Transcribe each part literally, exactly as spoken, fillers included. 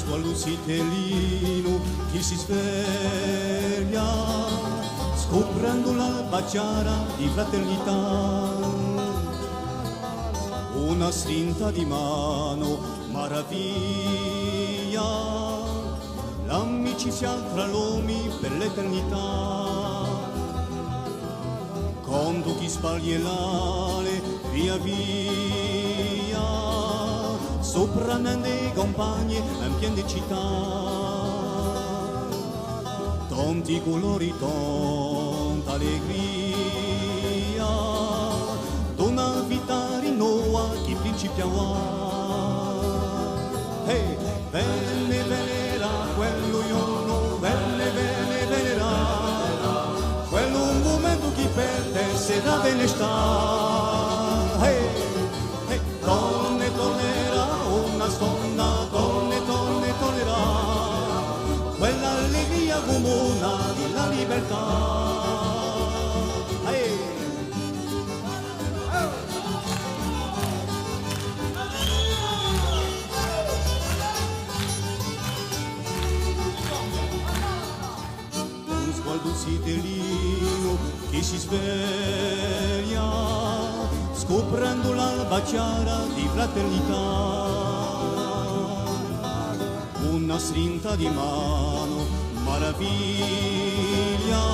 Quallu zitellinu chì si sveglia, scuprendu l'alba chjara di fraternità, una strinta di manu maraviglia, l'amicizia trà l'omi per l'eternità. Quandu chì spalghje l'ale via via, sopra nande campagne in piene cità, tanti culori, tanta allegria, d'una vita rinnova chì principia avà. Hey! Vene, venerà, quellu ghjornu, vene, vene, venerà, quellu mumentu chì per tè serà benestà. Hey, hey, torna è tornerà, una stonda, torna è torna è tornerà, quella allegria cumuna di la libertà. Hey. Un sguardu zitellinu chì si sveglia, scuprendu l'alba chjara di fraternità. Una strinta di manu maraviglia,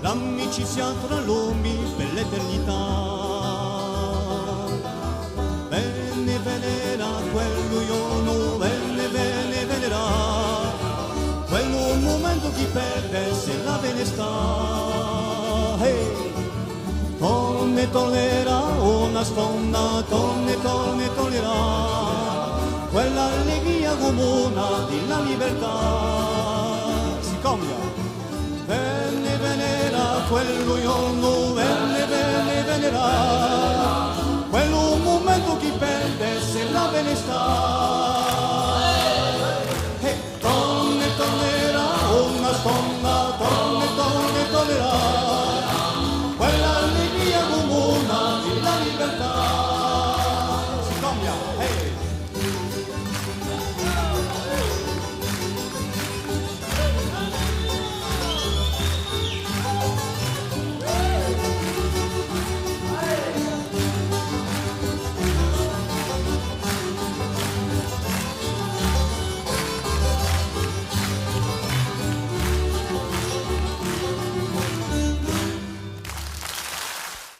l'amicizia trà l'omi per l'eternità. Vene, venerà, quellu ghjornu, vene, vene, venerà, quellu mumentu chì per tè serà benestà. Hey! Torna è tornerà, una stonda, torna è torna è tornerà, quella allegria cumuna di la libertà. Si cambia. Vene, venerà, quellu ghjornu, vene, vene, venerà, quellu mumentu chì per tè serà benestà. Hey! Torna è tornerà, una stonda, torna è torna è tornerà,